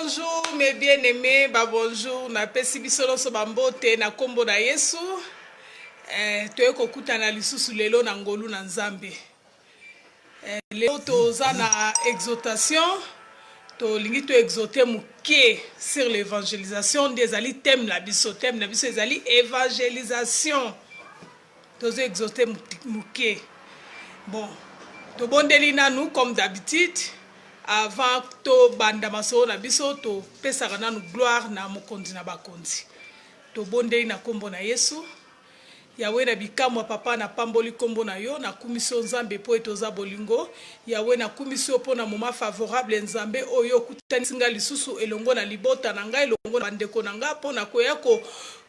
bonjour mes bien-aimés, ba bonjour napesi biso nyonso bambote na nkombo na Yesu. Eh, toye kokutana lisusu lelo na ngolu na Nzambe. Eh, lelo toza na exhortation, tolingi to exhorter moke sur l'évangélisation nde ezali thème na biso. Thème na biso ezali évangélisation. Tozo exhorter moke. Bon, tobondeli nanu comme d'habitude avant tobanda masolo na biso topesaka nanu gloire na mokonzi na bakonzi. Tobondeli na kombo na Yesu. Yahweh na bikamwa papa na pamboli kombo na yo na kumisi yo Nzambe po ete oza bolingo Yahweh na kumisi yo po na moment favorable Nzambe oyo okutanisi nga lisusu elongo na libota na nga elongo na bandeko na nga po na koya ko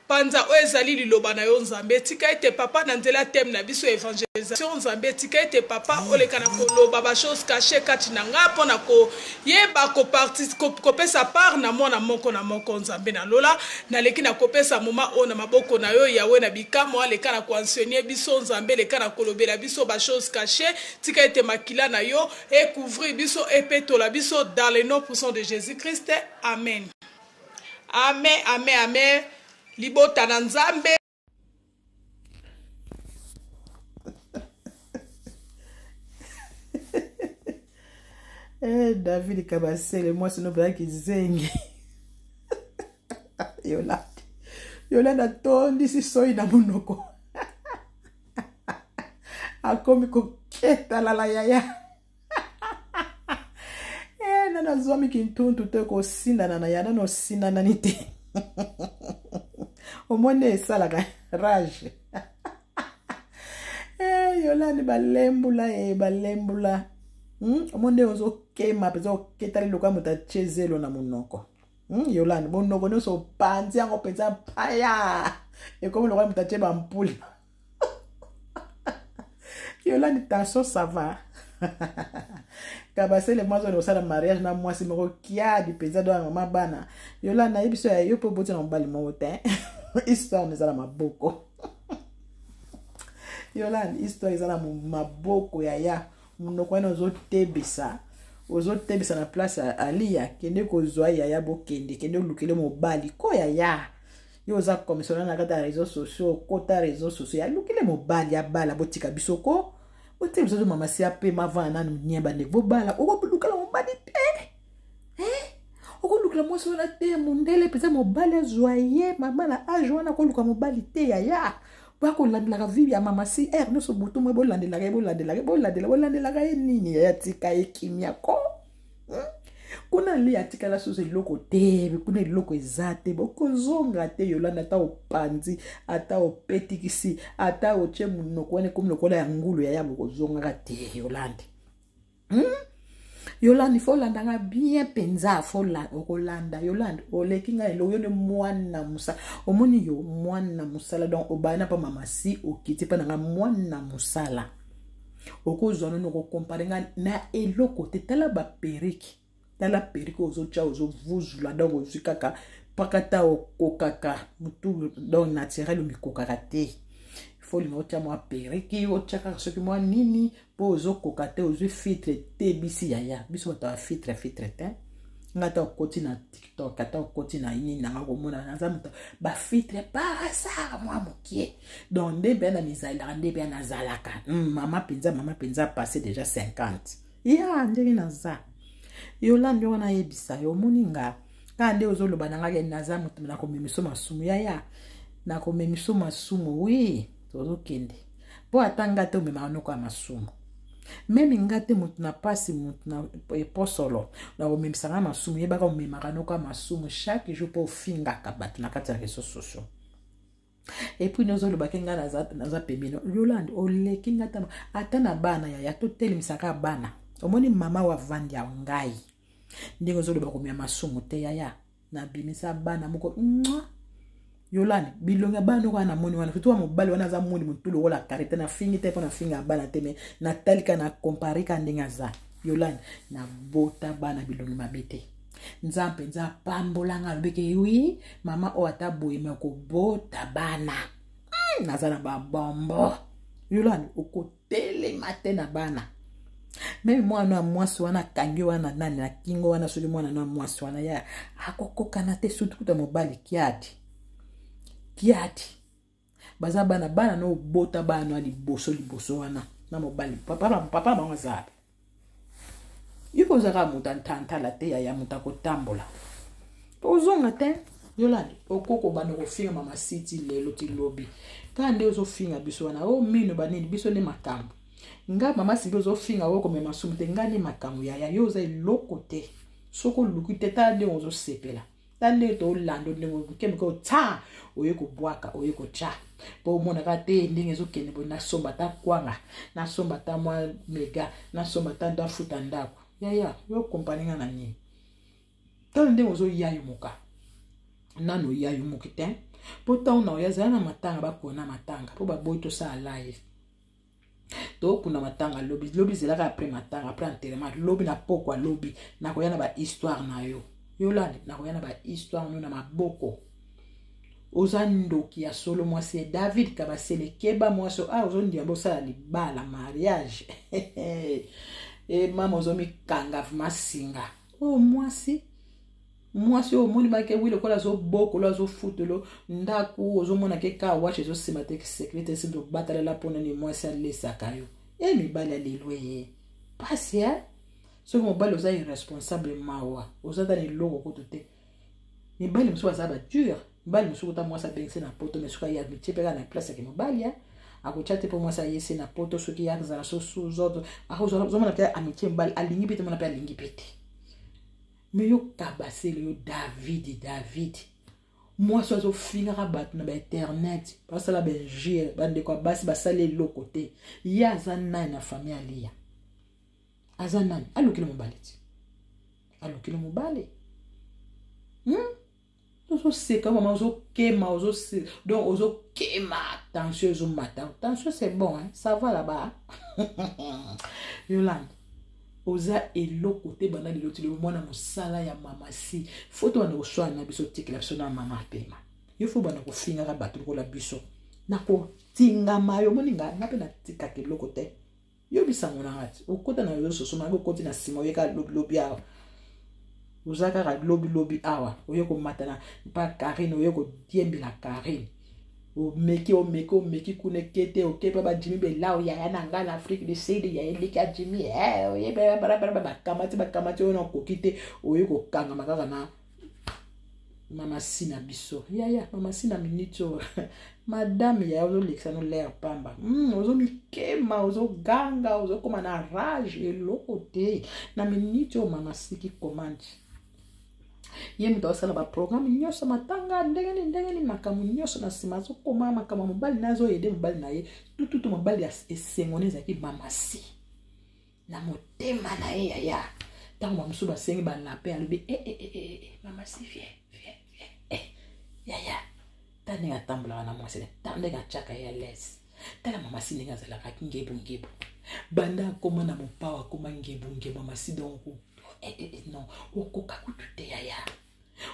Panza oyo ezali liloba na yo Nzambe tika ete papa na nzela ya thème na biso ya evangelisation Nzambe tika ete papa oleka na koloba ba choses cachees kati na nga mpo na koyeba ko kopesa part na mwana moko na moko Nzambe na lola naleki na kopesa moment oyo na maboko na yo Yahweh na bikamwa leka na ko enseigner biso Nzambe leka na kolobela biso ba choses cachees tika ete makila na yo e couvrir biso epetola biso dans le nom puissant de Jésus Christ amen. Amen, amen, amen. Libota na Nzambe. Eh, David Kabasele, mwasi no mpenza kizengi. Yolande. Yolande atondisi soyi na monoko. Akomi koketalala yaya. Eh, nano azwami kintuntu te kosindana na ya nano osindanani te omoni esalaka rage eh, yolani balembula e eh, balembula hmm? omoni nde ozokema mpenza oketali lokola moto atye zelo na monoko hmm? yolani monoko nyonso opanzi yango mpenza mpaya ekomi lokola moto atye bampula Yolande tension ça va kabasele mwasi oyo osala mariage na mwasi moko kiadi mpenza do ya mama bana Yolande nayebi so ya yo mpe oboti na mobali moko te histoire eza na maboko Yolande histoire eza na maboko yaya monoko wana ozotebisa ozotebisa na place ya aliya kende kozwa yaya bokende kende olukele mobali ko yaya yo oza commissionnaire na kati ya réseau sociaux okota réseau sociaux ya lukile mobali abala botika biso ko botika biso to mama si apema avanda nanu nie bandeko bobala okolukela mobali te eh? okolukela mwasi wana te mondele mpenza mobali azwa ye mama na age wana akoluka mobali te yaya bakolandelaka vie ya mama si r nyonso butu mwe bolandelaka ye bolandelaka ye bolandela bolandelaka ye nini yaya tika ye kimia ko hmm? kuna li atikala susu eloko te kuna eloko eza te bokozonga te yolanda ata opanzi ata opetikisi ata otye monoko wana ekomi lokola ya ngulu yaya bokozongaka te yolande hmm? yolande fo olanda nga bien mpenza fo okolanda yolande oleki ngai eloko yo nde mwana mosala omoni yo mwana mosala donc obanda mpa mama si okiti mpa na nga mwana mosala okozwa nono okokompare nga na eloko te tala baperike tala perike ozotya ozovuzula donc ozwi kaka pakata okokaka motu donc naturel omikokaka te fo olinga otya mwa perike otya kaka soki mwa nini mpo ozokoka te ozwi filtre te bisi yaya biso bato ya filtre filtre te nga ata okoti na tiktok ata okoti na nini nanga komona naza moto bafiltre par hasard mwa mokie donc nde mpe na mizalelaka nde mpe nazalaka mm, mama mpenza mama mpenza passe déjà 50 ya ndenge naza yolande wana ayebisa yo omoni nga kaka nde ozoloba na ngai naza moto nakomemiso masumu yaya nakomemiso masumu wi tozokende mpo ata nga te omemaka noko ya masumu meme nga te moto na mpasi moto na eposolo na komemisa nga masumu yebaka omemaka noko ya masumu chaque jour mpo ofingaka bato na kati ya réseau sociaux epuis nozolobaki ngai naza, naza pembeni yolande oleki ngai tano ata na bana yaya totelemisaka bana omoni mama oyo avandi ya ngai ndenge ozoloba komia masumu te yaya nabimisa bana moko mwa yolande bilongi ya bana wana namoni wana surtout wa mobali wana aza moni motu lokola karite nafingi te mpo nafinga bana te me natali ka na kompare ka ndenge aza yolande nabota bana bilongi mabe te nzambe mpenza apambola nga alobiki wi mama oyo ata boye me okobota bana hmm, naza na babombo yolande okotelema te na bana. Meme mwana ya mwasi wana akangi wana nani na kingo wana, soki mwana na mwasi wana ya akokokana te, surtout kuta mobali kiadi kiadi. Baza bana bana no obota bana no ya liboso liboso wana na mobali papa papa bango aza wapi? Yo mpe ozalaka moto ya ntantala te yaya, moto akotambola mpo ozonga te. Yolande, okoki kobanda kofinga mama Siti lelo ti lobi, kaka nde ozofinga biso wana o mino banini, biso nde makambo. Nga mama Siti ozofinga oyo komema sumu te, nga nde makambo yaya. Yo oza eloko te soki oluki te. Tala ndenge ozosepela, tala ndenge tolanda ndenge moke moke otya, oye kobwaka, oye kotya mpo omonaka te ndenge ezokende boye. Nasomba ata kwanga, nasomba ata mwa mega, nasomba ata ndafuta ndako. Yaya, yo kompani nga na nini? Tala ndenge ozoyayumuka, nano oyayumuki te mpo ntango na oyo azala na matanga, bakona matanga mpo baboyi tosala live. Tokunda matanga lobi lobi, zelaka après matanga, après enterrement, lobi na pokwa, lobi nakoya na bahistoire na yo. Yolande, nakoya na bahistoire no na maboko. Oza ndoki ya solo, mwasi ya David Kabasele. Keba mwasi ah, ozondima bosala libala, mariage e mama, ozomikanga vraimen singa oyo. Mwasi, mwasi oyo omoni bake wi lokola azobokolo, azofutolo ndako, ozomona ke ka watch ezosima te, sécurité esi tobatalela mpona ni mwasi alesaka yo. E mibali ya lelo eye pasi e soki mobali oza irresponsable, mawa, oza ta na eloko kutu te. Mibali mosusu baza badure, mibali mosusu kuta mwasi abengisi na poto, mais soki aye amitie mpe kaka na place yake mobali ya akotya te, mpo mwasi ayesi na poto, soki ye azala so sous ordre, akozomona mpe amitie mobali alingi mpe te, mona mpe alingi mpe te. Me yo Kabasele, yo David, David mwasi azofingaka bato na bainternet, basala bainjure, bandeko ya basi basali eloko te. Ye aza nani na famille Aliya? Aza nani? Alukili mobali ti alukili mobali, Ozoseka mama, ozokema, ozose donc ozokema, tension ezomata, tension c'est bon, hein? Ça va là-bas. Yolande, oza eloko te. Banda lelo ti lelo, mwana mosala ya mama si fo tobanda koswana na biso, tikela biso na mama pema. Yo fo banda kofingaka bato lokola biso na kotingama. Yo omoni nga, nga mpe natikaka eloko te. Yo bisango na nga ti okota na yo soso mangi, okoti na nsima, oyeka lobilobi awa, oza kaka lobilobi awa, oye komata na mpa Karine, oye kodiembela Karine, omeki, omeki, omeki kuna ekete, okepa bajimi belao yaya na ngai na Afrique du Sud, ya eleki ya Jimi oye bakamati, bakamati oyo nakoki te, oye kokangama kaka na mama si na biso. Yaya, mama si na minute oyo, madame yaya, ozolekisa no lere pamba, ozomikema, ozoganga, ozokoma na rage, eloko te. Na minute oyo, mama siki commande, ye moto azosala baprograme nyonso, matanga ndenge nini, ndenge nini, makambo nyonso na nsima, azokoma makambo ya mobali na, azoyede mobali na ye tututu. Mobali ya esengo ne ezalaki mama si na motema na ye. Yaya, ntango bamosusu basengi balape, alobi e e e e, mama si, vie vie vie e yaya, ta ndenge atambolaka na mwasi, ta ndenge atiaka ye alese. Tala mama si ndenge azalaka ngebu ngebu, banda akoma na mopao, akoma ngebu ngebu. Mama si donc eh, eh, eh, non, okoka kutu te yaya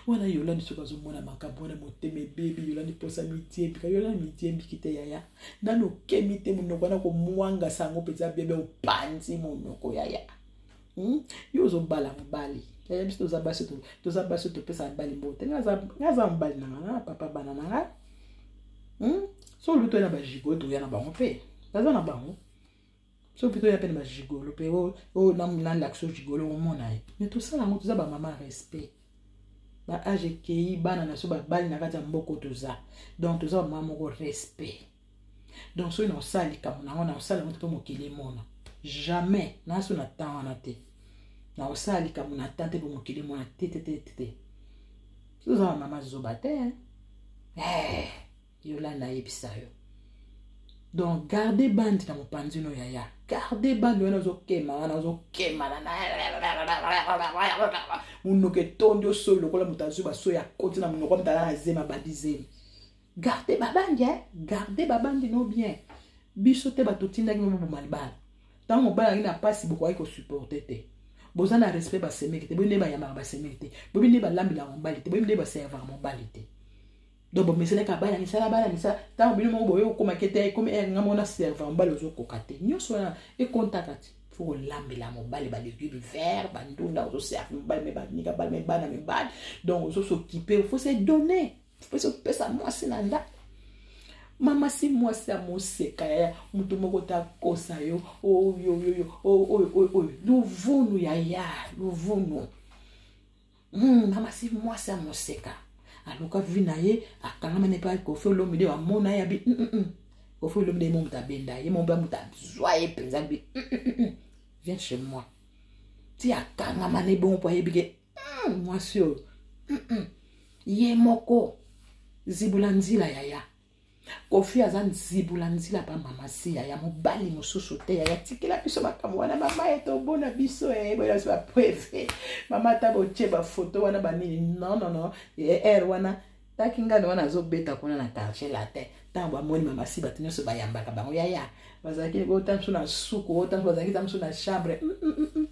wana. Yolandi soki azomona makambo wana, motema ebebi. Yolandi mposa mitiembika, Yolandi mitiembiki te yaya, nano okemi te, monoko wana komwangasa yango mpenza bebe, opanzi monoko yaya, Yo ozobala mobali yaya, biso toza basi, toza basi, topesa mibali mbote. Nga aza mobali na nga, papa bana na nga, So oluki toya na bagigolo, toya na bango mpe baza na bango. So mpe toya mpe na bagigolo mpe oyo nalakisa gigolo, omona ye. Me tosala yango, toza bamama respect, ba age ekei, bana na so babali na kati ya mboka toza, donc toza bamama moko respect. Donc soki naosala likambo na yango, naosala yango te mpo mokili emona, jamais. Naso na temps wana te, naosala likambo na temps te mpo mokili emona te, te, te, te, te. Toza bamama zoba te eh, Yolanda, ayebisa yo. Donc garde bandi na mopanzi no yaya, garde bandi wana ozokema, wana ozokema monoko etondi osoi lokola moto azwi basoi akoti na monoko, moto aza na zemi, abandi zemi. Garde babandi, eh? Garde babandi no bien. Biso te bato tindaki boboma libala. Ntango mobali azalaki na mpasi, bokokaki kosupporte te. Boza na respect basemeki te, boyebi nde bayambaka basemeki te, boyebi nde balambelaka mobali te, boyebi nde baservaka mobali te. Donc bomeselaka bana misala, bana misala. Ntango bino moko boye okomaki te, ekomi nga moko na serva mobali, ozokoka te, nyonso wana ekontaka te. Faut kolambela mobali balegume vert, bandunda, ozoservi mobali, me baninga bali, me bana mibali. Donc ozosokipe, faut se donner, faut sopesa mwasi na ndako. Mama si mwasi ya moseka yaya, moto moko te akosa yo oyoyoyo oyo oyo oyo luvunu yaya, luvunu. Mama si mwasi ya moseka aluka vi na ye, akangama ne pa Koffi Olomide, amona ye abi Koffi Olomide mo moto abenda ye, mo moto azwa ye mpenza bi viens chez moi, ti akangama ne bongo mpo ayebi ke mwasi oyo ye moko zibula nzila yaya. Koffi aza nzibula nzila pa mama si yaya, mobali mosusu te yaya. Tikela biso makambo wana mama, ye tobona biso boyela biso bapreuve mama, ata botie bafoto wana banini, non non non. Aire wana taki ngano wana azobeta kuna na Quartier Latin, ntango bamoni mama si, bato nyonso bayambaka bango yaya, bazalaki ota mosu na suku, ota mosu bazalaki ta mosu na chambre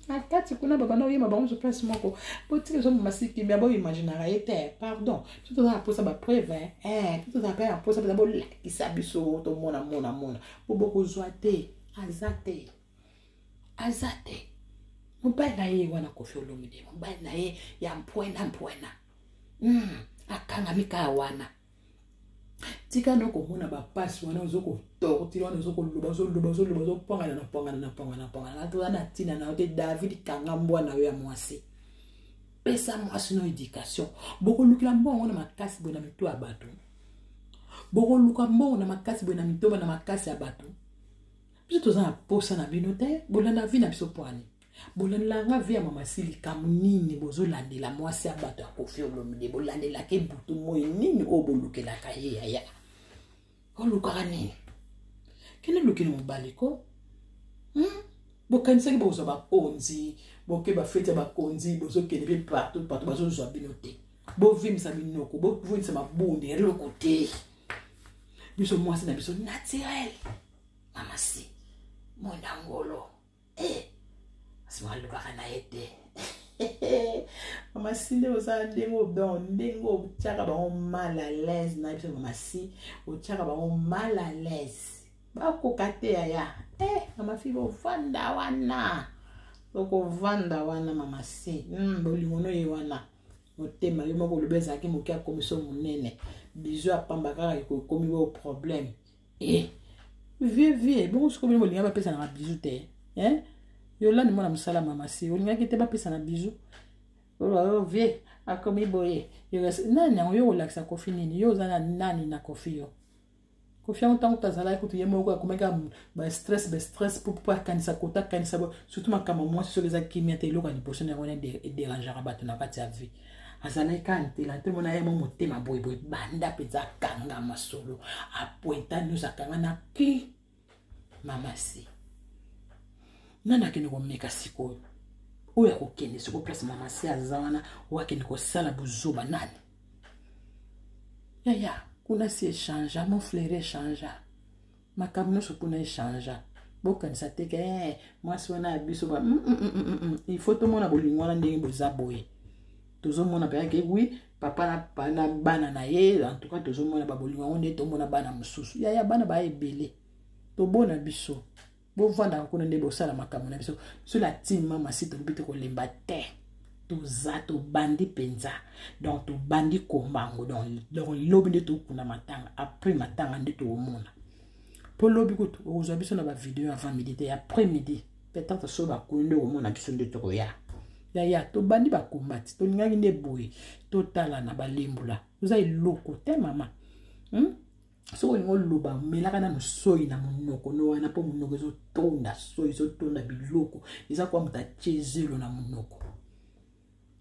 na kati kuna, babanda oyemba bango mosu place moko. Botika biso mama si kimia, boimaginaka ye te, pardon. So toza na mposa bapreuve, to toza mpe na mposa mpenza bolakisa biso, tomona mona mona po bokozwa te. Aza te, aza te. Mobali na ye wana Koffi Olomide, mobali na ye ya mpwena mpwena, akangami kaka wana. Tika no komona bapasi wana, ozokotortire wana, ozokoloba, ozoloba, ozoloba, ozopwangana na pwangana na pwangana na pwangana. Toza na ntina na yo te. David, kanga mbwa na yo ya mwasi, pesa mwasi no éducation. Bokolukela mbongo na makasi boye na mito ya bato, bokoluka mbongo na makasi boye na mitoba na makasi ya bato. Biso toza na posa na bino te. Bolanda vie na biso pwani, bolandelanga vie ya mama si likambo nini? Bozolandela mwasi ya bato ya Koffi Olomide, bolandelaka ebutu moi, nini oyo bolukelaka ye yaya? Olukaka nini? Kende lukeli mobali ko, Bokanisaki bokozwa bakonzi, boke bafeti ya bakonzi, bozokende mpe partout partout, bazozwa bino te. Bovimisa minoko, bovimisa mabunde, eloko te. Biso mwasi na biso naturel, mama si mwenda ngolo, asima alobaka na ye te. Mama si, nde ozala ndenge, donc ndenge otiaka bango mal à l'aise na biso, mama si otiaka bango mal à l'aise, bakoka te yaya. Mama fi, bovanda wana, okovanda wana mama si. Bolingo no ye wana, motema yo moko olobi ezalaki moke, akomi so monene. Biso apamba kaka ekomi bo problème. Vie vie bongo sikoyo, bino bolinga bapesanaka bizu te, eh? Yolandi mwana mosala, mama si olingaki te bapesana bizu. Oyo vie akomi boye, nani yango yo kolakisa Koffi nini? Yo oza na nani na Koffi? Yo Koffi yango, ntango tazalaki kutu, ye moko akomaki bastress, bastress po akanisa kota, akanisa surtout makambo mwasi. Soki eza kimia te, eloko ya liboso na yango wana edérangeaka bato na kati ya vie. Azalaki kaka ntela te, mona ye mo motema boyeboye, banda mpenza akanga masolo, apointa nyonso, akanga na ki mama si. Nani akende komeka sikoyo? Oyo akokende sikoyo place mama si aza wana, oyo akende kosala buzoba nani yaya? Kuna si échange mon frère, échange makambo nyonso kuna, échange. Bokanisa te ke mwasi wana ya biso ba il faut tomona bolingo wana ndenge boza boye. Tozomona mpenza ke oui, papa na bana na ye, en tout cas tozomona babolingo yango nde tomona bana mosusu yaya, bana baya ebele, tobona biso. Bovandaka kuna nde bosala makambo na biso. Biso la team mama si, tolobi te kolemba te, toza tobandi mpenza, donc tobandi kombango. Donc lobi nde tokunda matanga, après matanga nde tokomona, mpo lobi kutu okozwa biso na bavideo avant midi te, après midi peut-être. So bakuni nde okomona biso nde tokoya yaya. Tobandi bakombati, tolingaki nde boye, totala na balembula. Oza eloko te mama, Soki olingi oloba, melaka nano soi na monoko no wana, mpo monoko ezotonda soi, ezotonda biloko, eza kwa moto atie zelo na monoko.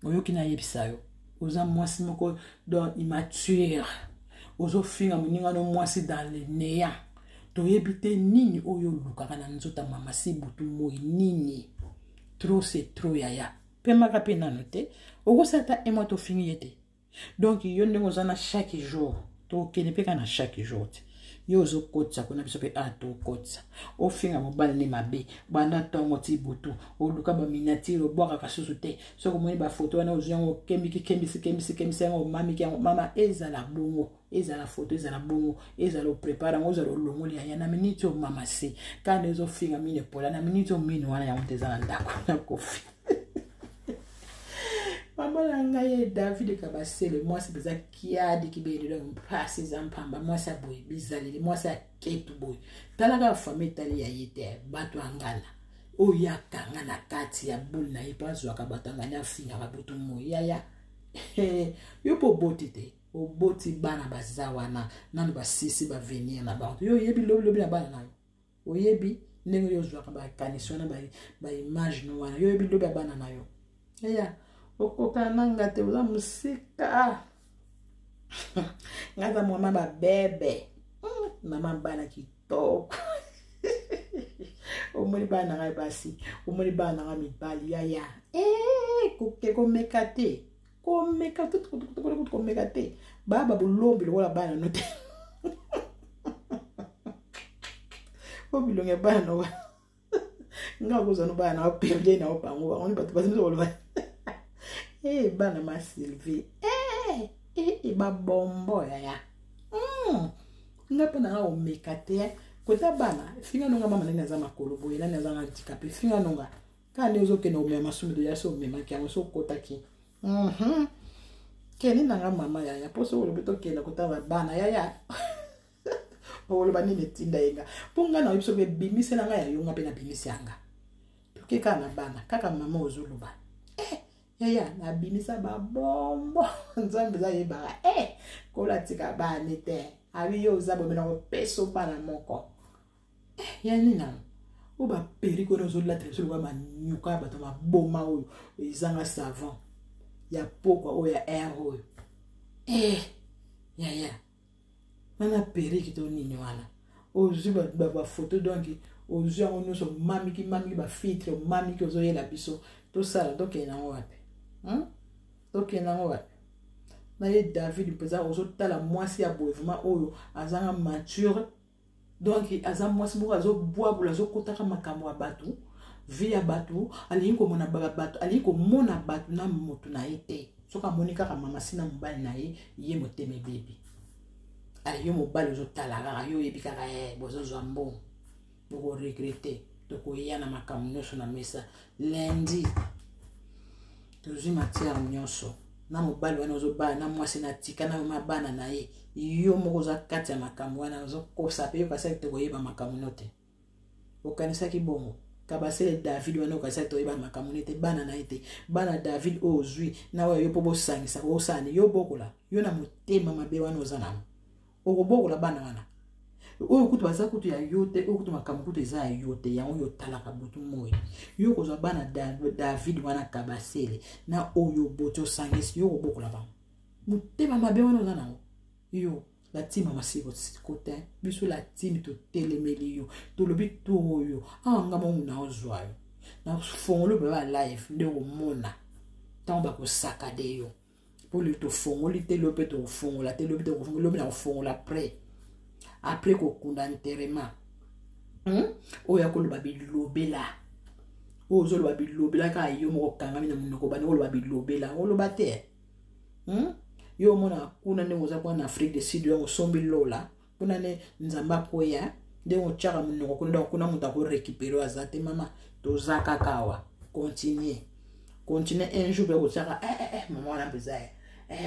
Oyoki? Nayebisa yo, oza mwasi moko donc immature, ozofinga moninga no mwasi dans le néant. Toyebi te nini oyo olukaka na nzoto ya mama si butu moi nini. Trop c'est trop yaya, pemaka mpe nano te. Okosala ata un mois, tofingi ye te. Donc yo ndenge oza na chaque jour, tokende mpe kaka na chaque jour te. Yo ozokotisa kuna, biso mpe a tokotisa. Ofinga mobali nde mabe banda ntongo ti butu, oluka baminiatire obwakaka susu te. Soki omoni bafoto wana, ozwi yango, okembiki, kembisi, kembisi, kembisi yango, omamiki yango. Mama, ezala bongo, ezala foto, ezala bongo, ezala oprepare yango, ozala olongoli yaya na miniti oyo. Mama se kaka nde ezofinga mino epola na miniti oyo, mino wana yango te eza na ndako na Kofi. Mama na ngai ye David Kabasele, mwasi mpenza kiadi kibelelo, mpasi eza mpamba. Mwasi ya boye bizaleli, mwasi ya ketu boye. Tala kaka famille etali ya ye te, bato ya ngana oyo akanga na kati ya bule na ye mpo azwaka bato ya ngana, afingaka butu moi. Yaya, yo mpo oboti te, oboti bana baza wana nanu basisi bavenir na bango. Yo oyebi lobilobi na bana na yo, oyebi ndenge oyo ozwaka bakanisi wana, baimage no wana, yo oyebi lobi ya bana na yo. Eya okokana na nga te, oza mosika. Nga aza mama babebe, mama bana kitoko. Omoni bana na ngai basi, omoni bana na ngai mibali. Yaya, koke komeka te, komeka komeka te, baya babolombi lokola bana no te. Po bilongi ya bana no, nga kozwa no bana na perdre na bango. Bango bato bazi koloba e bana ma Sylvie e babombo. Yaya, nga mpe nanga komeka te kota bana. Finga nonga mama, nani aza makolo boye, nani aza handicapé? Finga nonga kaka nde ozokende komema masumu toya so omemaki yango so okotaki. Kende nanga mama yaya, mpo soki olobi tokenda kotala bana yaya, okoloba nini etinda ye nga? Mpo nga na oyebi soki ebimisela nga ya yo, nga mpe nabimisi yanga. Toke kaka na bana kaka. Mama ozoloba yaya, nabimisa babombo. Nzambe eza yebaka kola tika bana te. Abi yo oza bomena kopesa bana moko ya nini nango oyo baperike wana ozolatela biso lokola banyuka ya bato maboma oyo ezanga savon ya pokwa oyo ya air oyo. Yaya, wana perike to nini wana ozwi bafoto, donc ozwi yango nyonso, omamiki mamiki bafiltre, omamiki, ozoyela biso tosala. Tokende yango wapi, Tokende yango wapi na ye David mpenza? Ozotala mwasi ya boye vraiment oyo azanga mature, donc aza mwasi moko azobwabula, azokotaka makambo ya bato, vie ya bato. Alingi komona bato, alingi komona bato na motu na ye te. Soki amoni kaka mama si na mobali na ye, ye motema ebebi. Ale yo mobali ozotala kaka, yo oyebi kaka bozozwa mbongo, bokoregretter. Tokoya na makambo nyonso na mesa lundi. Tozwi matière nyonso na mobali wana ozobala na mwasi na tika na mama bana na ye. Yo moko oza kati ya makambo wana, ozokosa mpe yo kasaki tokoyeba makambo no te. Okanisaki bongo Kabasele David wana, okanisaki toyeba makambo ne te, bana na ye te. Bana David oyo ozwi na oyo yo mpo bosangisa, osala ni yo bokola yo na motema mabe wana oza nango, okobokola bana wana oyo kutu baza kutu ya yo te, oyo kutu makambo kutu eza ya yo te. Yango yo otalaka butu moi, yo kozwa bana David wana Kabasele na oyo oboti osangisi, yo kobokola bango motema mabe wana oza nango. Yo la team Masiko kote, biso la team totelemeli yo, tolobi to oyo awa nga mongu na ozwa yo na fongolo mpe ba live nde okomona ntango bakosakade yo. Mpo lelo tofongoli te, lobi mpe tokofongola te, lobi tokofongola, lobi na kofongola après kokunda enterrement. Oyo akoloba bilobela, oyo ozoloba bilobela kaka yo moko okangami na monoko, bandi koloba bilobela, oloba te, Yo omona kuna ndenge oza kuna na Afrique du Sud, yango osombi lola kuna nde Nzambe akweya ndenge otyaka monoko kuna. Donc kuna moto akorécupérer aza te. Mama, toza kaka awa. Continue, continue. Un jour mpe kotiaka mama wana mpenza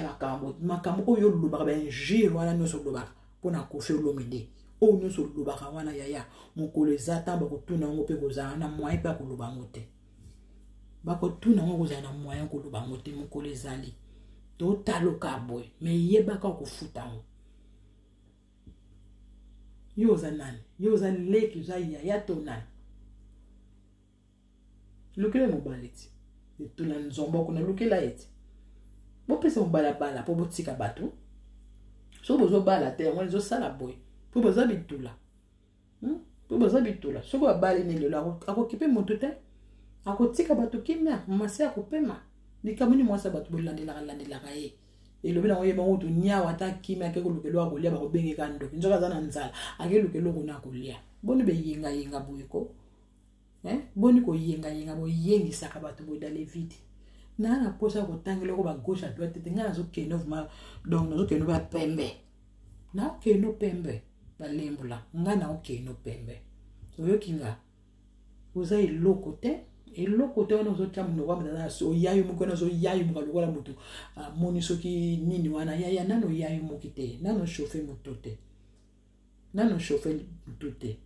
makambo makambo oyo olobaka, bainjure wana nyonso olobaka mpona Kofi Olomide, oyo nyonso olobaka wana yaya, mokolo eza ntango bakotuna yango mpe kozala na moyen mpe akoloba yango te. Bakotuna yango, kozala na moyen koloba yango te. Mokolo ezali, totaloka boye, me yebaka kofuta yango. Yo oza nani? Yo oza leki, oza yaya to nani? Lukela mobali ti etula nzombo kuna, lukela ye ti bopesa mobali abala mpo botika bato. Soki bozobala te, yango ezosala boye mpo boza bitula, Mpo boza bitula. Soki babali ne lelo, akokipe moto te, akotika bato kimia, masi akopema. Likambo nini mwasi ya bato bolandelaka landelaka ye? Elobi nango ye moko niawu, ata akimi, ake koluka eloko akolia, bakobengeka ndoki. Nzoka aza na nzala, ake luka eloko na kolia. Boni beyengayenga boye ko? Boni koyengayenga, boyengisaka bato boye dans le vide? Naa na mposa ya kotanga eloko ba gauche à droite te. Ngai nazokende vraiment, donc nazokende bapembe, naokende pembe, balembola ngai, naokende pembe. Oyoki nga? Oza eloko te, eloko te. Wana ozotia monoko wana, oyayo moki wana, ozoyayumuka lokola moto amoni soki nini wana. Yaya, nano oyayumuki te, nano chauffe moto te, nano chauffe motu te.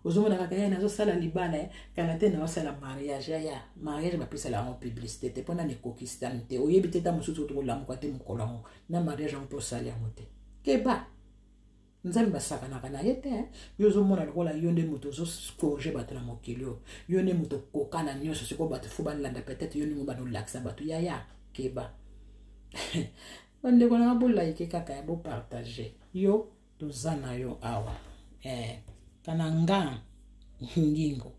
Ozomona kaka ya nazosala libala kala te, naosala mariage. Yaya, mariage bapesala yango publicité te, mpo nani ekokisitani te. Oyebi te, ta mosusu tokolamuka te mokolo yango na mariage yango mpo osali yango te. Keba, Nzambe basakanaka na ye te. Yo ozomona lokola yo nde moto ozocorriger bato na mokili oyo, yo nde moto okoka na nyonso. Sikoyo bato fo balanda peut-être yo ndenge bana olakisa bato. Yaya, keba. Bandeko nanga, bolike kaka ya bopartage. Yo toza na yo awa, kana nga ngingo.